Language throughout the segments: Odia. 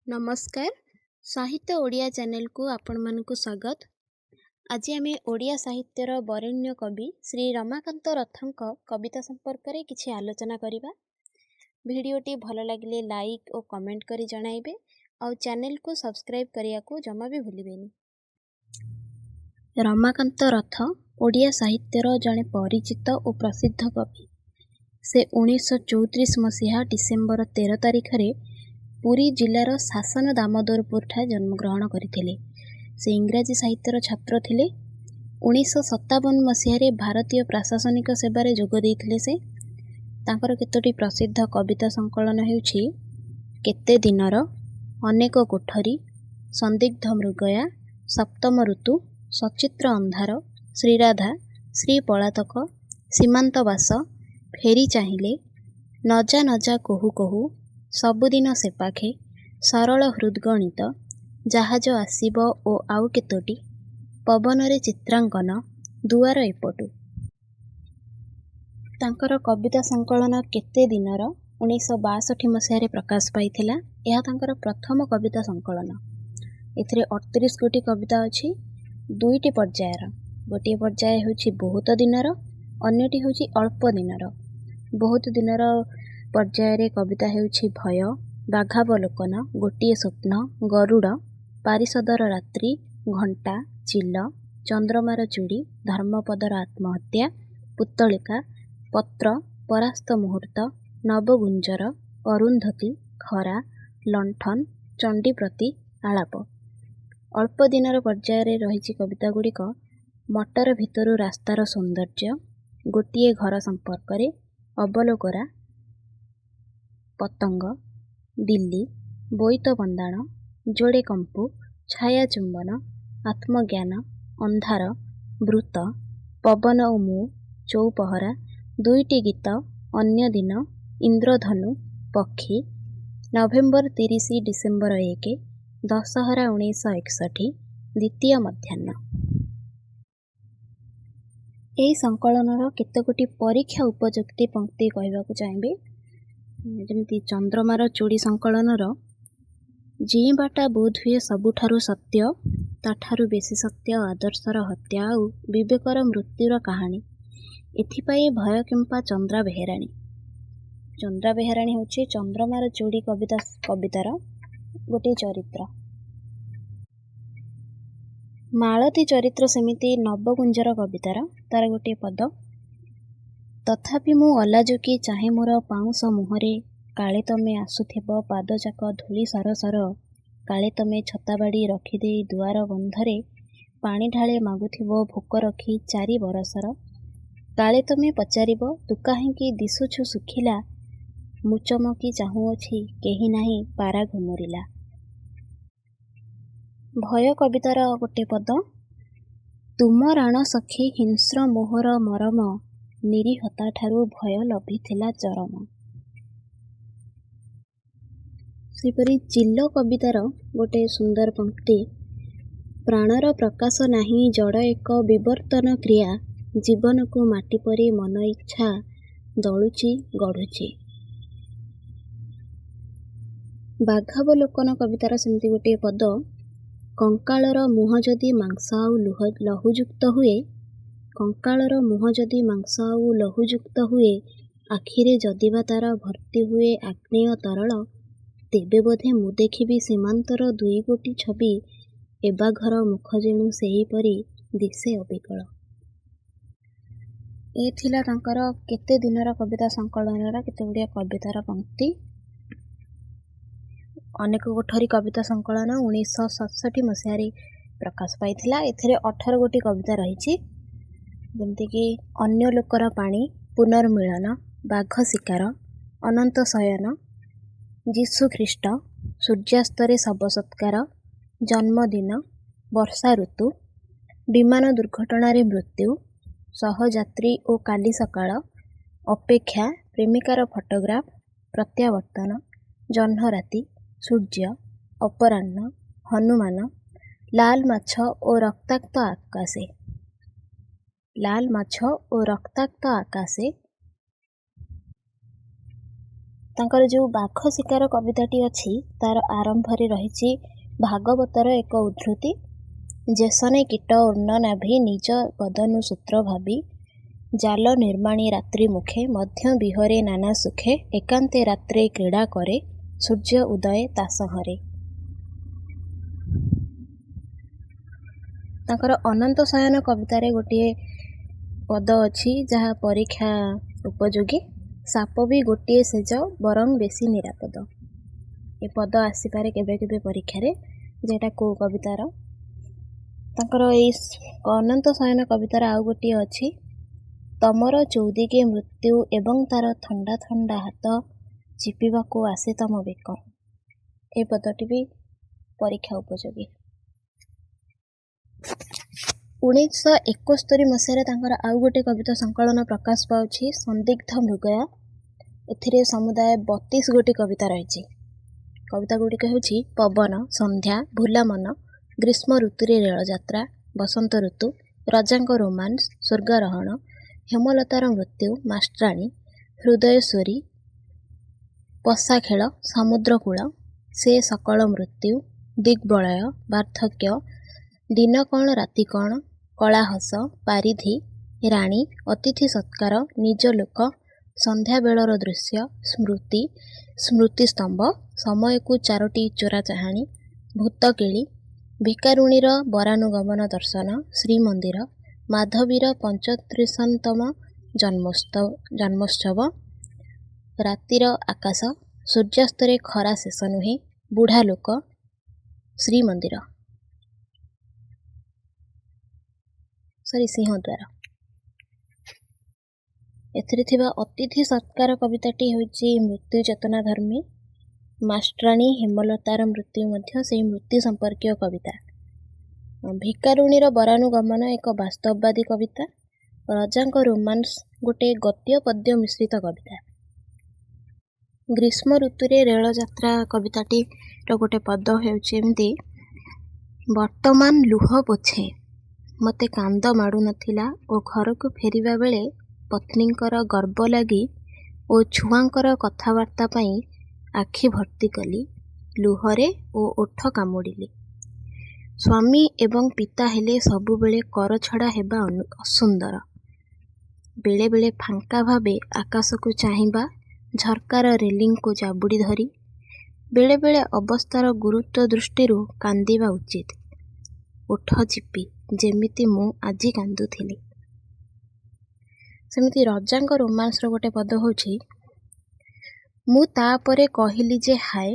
ନମସ୍କାର, ସାହିତ୍ୟ ଓଡ଼ିଆ ଚ୍ୟାନେଲକୁ ଆପଣମାନଙ୍କୁ ସ୍ୱାଗତ। ଆଜି ଆମେ ଓଡ଼ିଆ ସାହିତ୍ୟର ବରେଣ୍ୟ କବି ଶ୍ରୀ ରମାକାନ୍ତ ରଥଙ୍କ କବିତା ସମ୍ପର୍କରେ କିଛି ଆଲୋଚନା କରିବା। ଭିଡ଼ିଓଟି ଭଲ ଲାଗିଲେ ଲାଇକ୍ ଓ କମେଣ୍ଟ କରି ଜଣାଇବେ, ଆଉ ଚ୍ୟାନେଲକୁ ସବସ୍କ୍ରାଇବ୍ କରିବାକୁ ଜମା ବି ଭୁଲିବେନି। ରମାକାନ୍ତ ରଥ ଓଡ଼ିଆ ସାହିତ୍ୟର ଜଣେ ପରିଚିତ ଓ ପ୍ରସିଦ୍ଧ କବି। ସେ 1934 ମସିହା ଡିସେମ୍ବର 13 ତାରିଖରେ ପୁରୀ ଜିଲ୍ଲାର ଶାସନ ଦାମୋଦରପୁରଠାରେ ଜନ୍ମଗ୍ରହଣ କରିଥିଲେ। ସେ ଇଂରାଜୀ ସାହିତ୍ୟର ଛାତ୍ର ଥିଲେ। 1957 ମସିହାରେ ଭାରତୀୟ ପ୍ରଶାସନିକ ସେବାରେ ଯୋଗ ଦେଇଥିଲେ ସେ। ତାଙ୍କର କେତୋଟି ପ୍ରସିଦ୍ଧ କବିତା ସଂକଳନ ହେଉଛି କେତେ ଦିନର, ଅନେକ କୋଠରୀ, ସନ୍ଦିଗ୍ଧ ମୃଗୟା, ସପ୍ତମ ଋତୁ, ସଚିତ୍ର ଅନ୍ଧାର, ଶ୍ରୀରାଧା, ଶ୍ରୀ ପଳାତକ, ସୀମାନ୍ତବାସ, ଫେରି ଚାହିଁଲେ, ନଜା ନଜା କହୁ କହୁ, ସବୁଦିନ ସେପାଖେ, ସରଳ ହୃଦ୍ଗଣିତ, ଜାହାଜ ଆସିବ ଓ ଆଉ କେତୋଟି, ପବନରେ ଚିତ୍ରାଙ୍କନ, ଦୁଆର ଏପଟୁ। ତାଙ୍କର କବିତା ସଂକଳନ କେତେ ଦିନର 1962 ମସିହାରେ ପ୍ରକାଶ ପାଇଥିଲା। ଏହା ତାଙ୍କର ପ୍ରଥମ କବିତା ସଂକଳନ। ଏଥିରେ 38 ଗୋଟି କବିତା ଅଛି, ଦୁଇଟି ପର୍ଯ୍ୟାୟର। ଗୋଟିଏ ପର୍ଯ୍ୟାୟ ହେଉଛି ବହୁତ ଦିନର, ଅନ୍ୟଟି ହେଉଛି ଅଳ୍ପ ଦିନର। ବହୁତ ଦିନର ପର୍ଯ୍ୟାୟରେ କବିତା ହେଉଛି ଭୟ, ବାଘାବଲୋକନ, ଗୋଟିଏ ସ୍ୱପ୍ନ, ଗରୁଡ଼, ପାରିଷଦର ରାତ୍ରି, ଘଣ୍ଟା, ଚିଲ, ଚନ୍ଦ୍ରମାର ଚୁଡ଼ି, ଧର୍ମପଦର ଆତ୍ମହତ୍ୟା, ପୁତ୍ତଳିକା, ପତ୍ର, ପରାସ୍ତ ମୁହୂର୍ତ୍ତ, ନବଗୁଞ୍ଜର, ଅରୁନ୍ଧତୀ, ଖରା, ଲଣ୍ଠନ, ଚଣ୍ଡୀପ୍ରତି ଆଳାପ। ଅଳ୍ପ ଦିନର ପର୍ଯ୍ୟାୟରେ ରହିଛି କବିତା ଗୁଡ଼ିକ ମଟର ଭିତରୁ ରାସ୍ତାର ସୌନ୍ଦର୍ଯ୍ୟ, ଗୋଟିଏ ଘର ସମ୍ପର୍କରେ, ଅବଲୋକରା, ପତଙ୍ଗ, ଦିଲ୍ଲୀ, ବୋଇତ ବନ୍ଦାଣ, ଯୋଡ଼େ କମ୍ପୁ, ଛାୟା ଚୁମ୍ବନ, ଆତ୍ମଜ୍ଞାନ, ଅନ୍ଧାର, ବୃତ୍ତ, ପବନ ଓ ମୁଁ, ଚଉପହରା, ଦୁଇଟି ଗୀତ, ଅନ୍ୟ ଦିନ, ଇନ୍ଦ୍ରଧନୁ, ପକ୍ଷୀ, ନଭେମ୍ବର 30 ଡିସେମ୍ବର 1, ଦଶହରା 1961, ଦ୍ୱିତୀୟ ମଧ୍ୟାହ୍ନ। ଏହି ସଂକଳନର କେତେଗୋଟି ପରୀକ୍ଷା ଉପଯୁକ୍ତି ପଙ୍କ୍ତି କହିବାକୁ ଚାହିଁବି, ଯେମିତି ଚନ୍ଦ୍ରମାର ଚୁଡ଼ି ସଂକଳନର: ଜୀଇଁବାଟା ବୋଧହୁଏ ସବୁଠାରୁ ସତ୍ୟ, ତାଠାରୁ ବେଶୀ ସତ୍ୟ ଆଦର୍ଶର ହତ୍ୟା ଆଉ ବିବେକର ମୃତ୍ୟୁର କାହାଣୀ। ଏଥିପାଇଁ ଭୟ କିମ୍ପା ଚନ୍ଦ୍ରା ବେହେରାଣୀ। ଚନ୍ଦ୍ରା ବେହେରାଣୀ ହେଉଛି ଚନ୍ଦ୍ରମାର ଚୁଡ଼ି କବିତାର ଗୋଟିଏ ଚରିତ୍ର। ମାଳତୀ ଚରିତ୍ର ସେମିତି ନବଗୁଞ୍ଜର କବିତାର, ତାର ଗୋଟିଏ ପଦ: ତଥାପି ମୁଁ ଅଲାଜୁକୀ ଚାହେଁ ମୋର ପାଉଁଶ ମୁହଁରେ, କାଳେ ତମେ ଆସୁଥିବ ପାଦଯାକ ଧୂଳି ସରସର, କାଳେ ତମେ ଛତାବାଡ଼ି ରଖିଦେଇ ଦୁଆର ବନ୍ଧରେ ପାଣି ଢାଳେ ମାଗୁଥିବ ଭୋକ ରଖି ଚାରି ବରଷର, କାଳେ ତମେ ପଚାରିବ, ତୁ କାହିଁକି ଦିଶୁଛୁ ଶୁଖିଲା, ମୁଁ ଚମକି ଚାହୁଁଅଛି କେହି ନାହିଁ ପାରା ଘୁମୁରିଲା। ଭୟ କବିତାର ଗୋଟେ ପଦ: ତୁମ ରାଣ ସଖୀ ହିଂସ୍ର ମୋହର ମରମ, ନିରୀହତାଠାରୁ ଭୟ ଲଭିଥିଲା ଚରମ। ସେହିପରି ଚିଲ କବିତାର ଗୋଟେ ସୁନ୍ଦର ପଙ୍କ୍ତି: ପ୍ରାଣର ପ୍ରକାଶ ନାହିଁ, ଜଡ଼ ଏକ ବିବର୍ତ୍ତନ କ୍ରିୟା, ଜୀବନକୁ ମାଟି ପରି ମନଇଚ୍ଛା ଦଳୁଛି ଗଢ଼ୁଛି। ବାଘାବଲୋକନ କବିତାର ସେମିତି ଗୋଟିଏ ପଦ: କଙ୍କାଳର ମୁହଁ ଯଦି ମାଂସ ଆଉ ଲହୁଯୁକ୍ତ ହୁଏ, କଙ୍କାଳର ମୁହଁ ଯଦି ମାଂସ ଆଉ ଲହୁଯୁକ୍ତ ହୁଏ, ଆଖିରେ ଯଦିବା ତାର ଭର୍ତ୍ତି ହୁଏ ଆଗ୍ନେୟ ତରଳ, ତେବେ ବୋଧେ ମୁଁ ଦେଖିବି ସୀମାନ୍ତର ଦୁଇଗୋଟି ଛବି, ଏ ବାଘର ମୁଖ ଯେଣୁ ସେହିପରି ଦିଶେ ଅବିକଳ। ଏ ଥିଲା ତାଙ୍କର କେତେ ଦିନର କବିତା ସଂକଳନର କେତେ ଗୁଡ଼ିଏ କବିତାର ପଙ୍କ୍ତି। ଅନେକ କୋଠରୀ କବିତା ସଂକଳନ 1967 ମସିହାରେ ପ୍ରକାଶ ପାଇଥିଲା। ଏଥିରେ 18 ଗୋଟି କବିତା ରହିଛି, ଯେମିତିକି ଅନ୍ୟ ଲୋକର ପାଣି, ପୁନର୍ମିଳନ, ବାଘ ଶିକାର, ଅନନ୍ତ ଶୟନ, ଯୀଶୁ ଖ୍ରୀଷ୍ଟ, ସୂର୍ଯ୍ୟାସ୍ତରେ ଶବ ସତ୍କାର, ଜନ୍ମଦିନ, ବର୍ଷା ଋତୁ, ବିମାନ ଦୁର୍ଘଟଣାରେ ମୃତ୍ୟୁ, ସହଯାତ୍ରୀ ଓ କାଲି ସକାଳ, ଅପେକ୍ଷା, ପ୍ରେମିକାର ଫଟୋଗ୍ରାଫ, ପ୍ରତ୍ୟାବର୍ତ୍ତନ, ଜହ୍ନରାତି, ସୂର୍ଯ୍ୟ, ଅପରାହ୍ନ, ହନୁମାନ, ଲାଲ ମାଛ ଓ ରକ୍ତାକ୍ତ ଆକାଶେ, ଲାଲ ମାଛ ଓ ରକ୍ତାକ୍ତ ଆକାଶେ। ତାଙ୍କର ଯେଉଁ ବାଘ ଶିକାର କବିତାଟି ଅଛି, ତାର ଆରମ୍ଭରେ ରହିଛି ଭାଗବତର ଏକ ଉଦ୍ଧୃତି: ଯେସନେ କୀଟ ଉର୍ଣ୍ଣନାଭି ନିଜ ବଦନୁ ସୂତ୍ର ଭାବି, ଜାଲ ନିର୍ମାଣି ରାତ୍ରି ମୁଖେ ମଧ୍ୟ ବିହରେ ନାନା ସୁଖେ, ଏକାନ୍ତେ ରାତ୍ରେ କ୍ରୀଡ଼ା କରେ ସୂର୍ଯ୍ୟ ଉଦୟେ ତାସଂହରେ। ତାଙ୍କର ଅନନ୍ତ ଶୟନ କବିତାରେ ଗୋଟିଏ ପଦ ଅଛି ଯାହା ପରୀକ୍ଷା ଉପଯୋଗୀ: ସାପ ବି ଗୋଟିଏ ଶେଯ ବରଂ ବେଶୀ ନିରାପଦ। ଏ ପଦ ଆସିପାରେ କେବେ କେବେ ପରୀକ୍ଷାରେ ଯେ ଏଇଟା କେଉଁ କବିତାର। ତାଙ୍କର ଏଇ ଅନନ୍ତ ଶୟନ କବିତାର ଆଉ ଗୋଟିଏ ଅଛି: ତମର ଚଉଦିଗେ ମୃତ୍ୟୁ ଏବଂ ତାର ଥଣ୍ଡା ଥଣ୍ଡା ହାତ ଚିପିବାକୁ ଆସେ ତମ ବେକ। ଏ ପଦଟି ବି ପରୀକ୍ଷା ଉପଯୋଗୀ। 1971 ମସିହାରେ ତାଙ୍କର ଆଉ ଗୋଟେ କବିତା ସଂକଳନ ପ୍ରକାଶ ପାଉଛି, ସନ୍ଦିଗ୍ଧ ମୃଗୟା। ଏଥିରେ ସମୁଦାୟ 32 ଗୋଟି କବିତା ରହିଛି। କବିତା ଗୁଡ଼ିକ ହେଉଛି ପବନ, ସନ୍ଧ୍ୟା, ଭୁଲା ମନ, ଗ୍ରୀଷ୍ମ ଋତୁରେ ରେଳଯାତ୍ରା, ବସନ୍ତ ଋତୁ, ରଜାଙ୍କ ରୋମାନ୍ସ, ସ୍ୱର୍ଗାରୋହଣ, ହେମଲତାର ମୃତ୍ୟୁ, ମାଷ୍ଟ୍ରାଣୀ, ହୃଦୟେଶ୍ୱରୀ, ପଶାଖେଳ, ସମୁଦ୍ରକୂଳ, ସେ ସକଳ ମୃତ୍ୟୁ, ଦିଗ୍ବଳୟ, ବାର୍ଦ୍ଧକ୍ୟ, ଦିନ କ'ଣ ରାତି କ'ଣ, କଳାହସ, ପାରିଧି, ରାଣୀ, ଅତିଥି ସତ୍କାର, ନିଜ ଲୋକ, ସନ୍ଧ୍ୟାବେଳର ଦୃଶ୍ୟ, ସ୍ମୃତି, ସ୍ମୃତିସ୍ତମ୍ଭ, ସମୟକୁ ଚାରୋଟି ଚୋରା ଚାହାଣୀ, ଭୂତକେଳି, ଭିକାରୁଣୀର ବରାନୁଗମନ ଦର୍ଶନ, ଶ୍ରୀମନ୍ଦିର, ମାଧବୀର ପଞ୍ଚତ୍ରିଂଶତମ ଜନ୍ମୋତ୍ସବ, ରାତିର ଆକାଶ, ସୂର୍ଯ୍ୟାସ୍ତରେ ଖରା ଶେଷ ନୁହେଁ, ବୁଢ଼ା ଲୋକ, ଶ୍ରୀମନ୍ଦିର, ସରି, ସିଂହଦ୍ୱାର। ଏଥିରେ ଥିବା ଅତିଥି ସତ୍କାର କବିତାଟି ହେଉଛି ମୃତ୍ୟୁ ଚେତନାଧର୍ମୀ। ମାଷ୍ଟ୍ରାଣୀ, ହେମଲତାର ମୃତ୍ୟୁ ମଧ୍ୟ ସେଇ ମୃତ୍ୟୁ ସମ୍ପର୍କୀୟ କବିତା। ଭିକାରୁଣୀର ବରାନୁଗମନ ଏକ ବାସ୍ତବବାଦୀ କବିତା। ରଜାଙ୍କ ରୋମାନ୍ସ ଗୋଟେ ଗଦ୍ୟ ପଦ୍ୟ ମିଶ୍ରିତ କବିତା। ଗ୍ରୀଷ୍ମ ଋତୁରେ ରେଳଯାତ୍ରା କବିତାଟିର ଗୋଟେ ପଦ ହେଉଛି ଏମିତି: ବର୍ତ୍ତମାନ ଲୁହ ପୋଛେ, ମୋତେ କାନ୍ଦ ମାଡ଼ୁନଥିଲା ଓ ଘରକୁ ଫେରିବା ବେଳେ ପତ୍ନୀଙ୍କର ଗର୍ବ ଲାଗି ଓ ଛୁଆଙ୍କର କଥାବାର୍ତ୍ତା ପାଇଁ ଆଖି ଭର୍ତ୍ତି କଲି ଲୁହରେ ଓ ଓଠ କାମୁଡ଼ିଲି। ସ୍ୱାମୀ ଏବଂ ପିତା ହେଲେ ସବୁବେଳେ କରଛଡ଼ା ହେବା ଅସୁନ୍ଦର। ବେଳେବେଳେ ଫାଙ୍କା ଭାବେ ଆକାଶକୁ ଚାହିଁବା, ଝରକାର ରେଲିଂକୁ ଜାବୁଡ଼ି ଧରି, ବେଳେବେଳେ ଅବସ୍ଥାର ଗୁରୁତ୍ୱ ଦୃଷ୍ଟିରୁ କାନ୍ଦିବା ଉଚିତ, ଓଠ ଚିପି, ଯେମିତି ମୁଁ ଆଜି କାନ୍ଦୁଥିଲି। ସେମିତି ରଜାଙ୍କ ରୋମାନ୍ସର ଗୋଟେ ପଦ ହେଉଛି: ମୁଁ ତାପରେ କହିଲି ଯେ ହାୟ,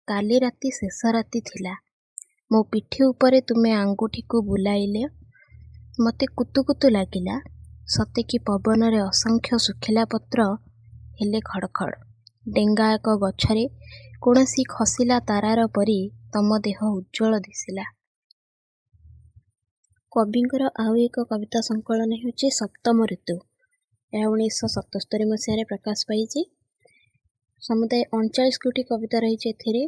କାଲି ରାତି ଶେଷ ରାତି ଥିଲା। ମୋ ପିଠି ଉପରେ ତୁମେ ଆଙ୍ଗୁଠିକୁ ବୁଲାଇଲ, ମୋତେ କୁତୁକୁତୁ ଲାଗିଲା, ସତେକି ପବନରେ ଅସଂଖ୍ୟ ଶୁଖିଲା ପତ୍ର ହେଲେ ଖଡ଼ଖଡ଼। ଡେଙ୍ଗା ଏକ ଗଛରେ କୌଣସି ଖସିଲା ତାରାର ପରି ତମ ଦେହ ଉଜ୍ଜ୍ୱଳ ଦିଶିଲା। କବିଙ୍କର ଆଉ ଏକ କବିତା ସଂକଳନ ହେଉଛି ସପ୍ତମ ଋତୁ। ଏହା 1977 ମସିହାରେ ପ୍ରକାଶ ପାଇଛି। ସମୁଦାୟ 39 ଗୋଟି କବିତା ରହିଛି ଏଥିରେ।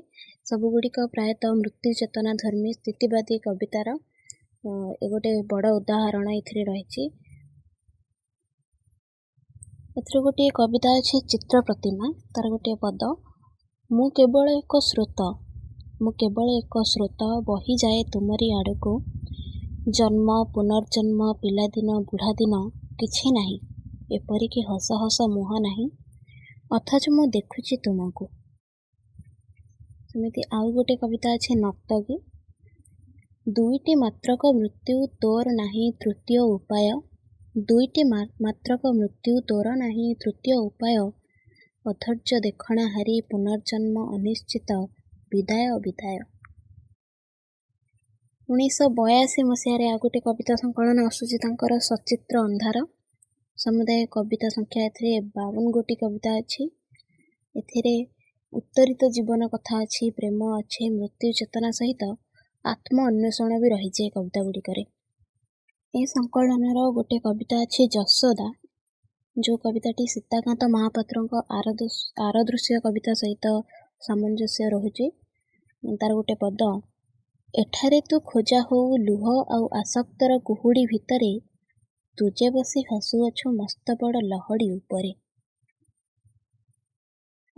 ସବୁଗୁଡ଼ିକ ପ୍ରାୟତଃ ମୃତ୍ୟୁ ଚେତନା ଧର୍ମୀ। ସ୍ଥିତିବାଦୀ କବିତାର ଗୋଟେ ବଡ଼ ଉଦାହରଣ ଏଥିରେ ରହିଛି। ଏଥିରେ ଗୋଟିଏ କବିତା ଅଛି ଚିତ୍ର ପ୍ରତିମା। ତାର ଗୋଟିଏ ପଦ: ମୁଁ କେବଳ ଏକ ସ୍ରୋତ, ମୁଁ କେବଳ ଏକ ସ୍ରୋତ ବହିଯାଏ ତୁମରି ଆଡ଼କୁ। ଜନ୍ମ, ପୁନର୍ଜନ୍ମ, ପିଲାଦିନ, ବୁଢ଼ାଦିନ କିଛି ନାହିଁ, ଏପରିକି ହସ ହସ ମୁହଁ ନାହିଁ, ଅଥଚ ମୁଁ ଦେଖୁଛି ତୁମକୁ। ସେମିତି ଆଉ ଗୋଟେ କବିତା ଅଛି ନର୍ତ୍ତକୀ। ଦୁଇଟି ମାତ୍ରକ ମୃତ୍ୟୁ ତୋର ନାହିଁ ତୃତୀୟ ଉପାୟ, ଦୁଇଟି ମାତ୍ରକ ମୃତ୍ୟୁ ତୋର ନାହିଁ ତୃତୀୟ ଉପାୟ, ଅଧୈର୍ଯ୍ୟ ଦେଖଣାହାରୀ ପୁନର୍ଜନ୍ମ ଅନିଶ୍ଚିତ ବିଦାୟ ବିଦାୟ। 1982 ମସିହାରେ ଆଉ ଗୋଟେ କବିତା ସଂକଳନ ଆସୁଛି ତାଙ୍କର, ସଚିତ୍ର ଅନ୍ଧାର। ସମୁଦାୟ କବିତା ସଂଖ୍ୟା ଏଥିରେ 52 ଗୋଟି କବିତା ଅଛି। ଏଥିରେ ଉତ୍ତରିତ ଜୀବନ କଥା ଅଛି, ପ୍ରେମ ଅଛି, ମୃତ୍ୟୁ ଚେତନା ସହିତ ଆତ୍ମ ଅନ୍ୱେଷଣ ବି ରହିଛି ଏ କବିତା ଗୁଡ଼ିକରେ। ଏ ସଂକଳନର ଗୋଟେ କବିତା ଅଛି ଯଶୋଦା, ଯେଉଁ କବିତାଟି ସୀତାକାନ୍ତ ମହାପାତ୍ରଙ୍କ ଆର ଦୃଶ୍ୟ କବିତା ସହିତ ସାମଞ୍ଜସ୍ୟ ରହୁଛି। ତାର ଗୋଟେ ପଦ: ଏଠାରେ ତୁ ଖୋଜା ହଉ ଲୁହ ଆଉ ଆସକ୍ତର କୁହୁଡ଼ି ଭିତରେ, ତୁ ଯେ ବସି ହସୁଅଛୁ ମସ୍ତବଡ଼ ଲହଡ଼ି ଉପରେ।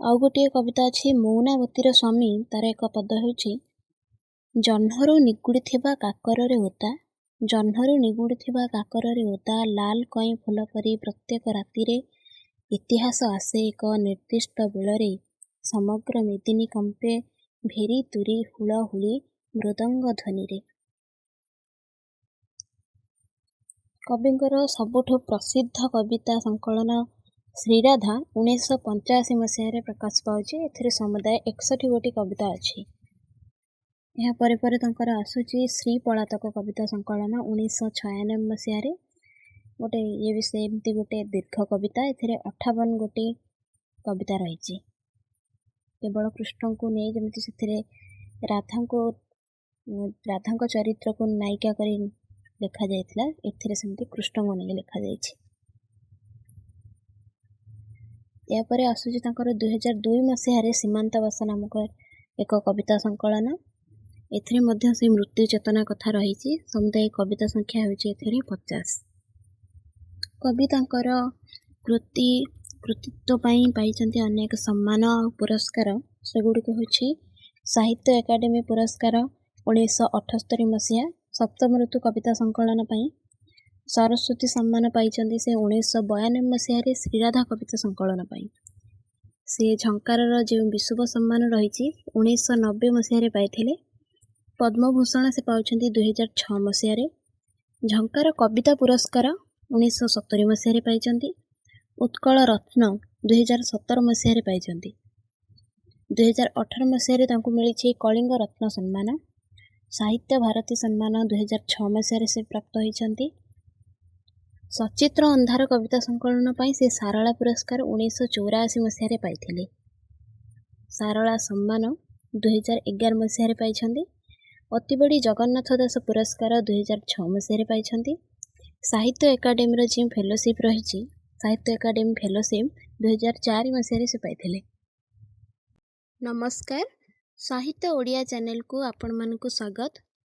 ଆଉ ଗୋଟିଏ କବିତା ଅଛି ମୌନାବତୀର ସ୍ୱାମୀ, ତାର ଏକ ପଦ ହେଉଛି: ଜହ୍ନରୁ ନିଗୁଡ଼ୁଥିବା କାକରରେ ଓଦା, ଜହ୍ନରୁ ନିଗୁଡ଼ୁଥିବା କାକରରେ ଓଦା ଲାଲ କଇଁ ଫୁଲ ପରି ପ୍ରତ୍ୟେକ ରାତିରେ ଇତିହାସ ଆସେ ଏକ ନିର୍ଦ୍ଦିଷ୍ଟ ବେଳରେ, ସମଗ୍ର ମେଦିନୀ କମ୍ପେ ଭେରୀ, ତୂରୀ, ହୁଳହୁଳି, ମୃଦଙ୍ଗ ଧ୍ୱନିରେ। କବିଙ୍କର ସବୁଠୁ ପ୍ରସିଦ୍ଧ କବିତା ସଂକଳନ ଶ୍ରୀରାଧା 1985 ମସିହାରେ ପ୍ରକାଶ ପାଉଛି। ଏଥିରେ ସମୁଦାୟ 61 ଗୋଟି କବିତା ଅଛି। ଏହା ପରେ ପରେ ତାଙ୍କର ଆସୁଛି ଶ୍ରୀ ପଳାତକ କବିତା ସଂକଳନ 1996 ମସିହାରେ। ଗୋଟେ ଇଏ ବି ସେମିତି ଗୋଟେ ଦୀର୍ଘ କବିତା। ଏଥିରେ 58 ଗୋଟି କବିତା ରହିଛି। କେବଳ କୃଷ୍ଣଙ୍କୁ ନେଇ ଯେମିତି ସେଥିରେ ରାଧାଙ୍କୁ, ରାଧାଙ୍କ ଚରିତ୍ରକୁ ନାୟିକା କରି ଲେଖାଯାଇଥିଲା, ଏଥିରେ ସେମିତି କୃଷ୍ଣଙ୍କୁ ନେଇ ଲେଖାଯାଇଛି। ଏହାପରେ ଆସୁଛି ତାଙ୍କର 2002 ମସିହାରେ ସୀମାନ୍ତବାସ ନାମକ ଏକ କବିତା ସଂକଳନ। ଏଥିରେ ମଧ୍ୟ ସେଇ ମୃତ୍ୟୁ ଚେତନା କଥା ରହିଛି। ସମୁଦାୟ କବିତା ସଂଖ୍ୟା ହେଉଛି ଏଥିରେ 50। କବି ତାଙ୍କର କୃତିତ୍ୱ ପାଇଁ ପାଇଛନ୍ତି ଅନେକ ସମ୍ମାନ ଆଉ ପୁରସ୍କାର। ସେଗୁଡ଼ିକ ହେଉଛି ସାହିତ୍ୟ ଏକାଡେମୀ ପୁରସ୍କାର 1978 ମସିହା, ସପ୍ତମ ଋତୁ କବିତା ସଂକଳନ ପାଇଁ। ସରସ୍ୱତୀ ସମ୍ମାନ ପାଇଛନ୍ତି ସେ 1992 ମସିହାରେ ଶ୍ରୀରାଧା କବିତା ସଂକଳନ ପାଇଁ। ସେ ଝଙ୍କାରର ଯେଉଁ ବିଷୁବ ସମ୍ମାନ ରହିଛି, 1990 ମସିହାରେ ପାଇଥିଲେ। ପଦ୍ମଭୂଷଣ ସେ ପାଉଛନ୍ତି 2006 ମସିହାରେ। ଝଙ୍କାର କବିତା ପୁରସ୍କାର 1970 ମସିହାରେ ପାଇଛନ୍ତି। ଉତ୍କଳ ରତ୍ନ 2017 ମସିହାରେ ପାଇଛନ୍ତି। 2018 ମସିହାରେ ତାଙ୍କୁ ମିଳିଛି କଳିଙ୍ଗ ରତ୍ନ ସମ୍ମାନ। ସାହିତ୍ୟ ଭାରତୀ ସମ୍ମାନ 2006 ମସିହାରେ ସେ ପ୍ରାପ୍ତ ହୋଇଛନ୍ତି। ସଚିତ୍ର ଅନ୍ଧାର କବିତା ସଂକଳନ ପାଇଁ ସେ ସାରଳା ପୁରସ୍କାର 1984 ମସିହାରେ ପାଇଥିଲେ। ସାରଳା ସମ୍ମାନ 2011 ମସିହାରେ ପାଇଛନ୍ତି। ଅତିବଡ଼ି ଜଗନ୍ନାଥ ଦାସ ପୁରସ୍କାର 2006 ମସିହାରେ ପାଇଛନ୍ତି। ସାହିତ୍ୟ ଏକାଡେମୀର ଯେଉଁ ଫେଲୋସିପ୍ ରହିଛି, ସାହିତ୍ୟ ଏକାଡେମୀ ଫେଲୋସିପ୍ 2004 ମସିହାରେ ସେ ପାଇଥିଲେ। ନମସ୍କାର, ସାହିତ୍ୟ ଓଡ଼ିଆ ଚ୍ୟାନେଲକୁ ଆପଣମାନଙ୍କୁ ସ୍ୱାଗତ।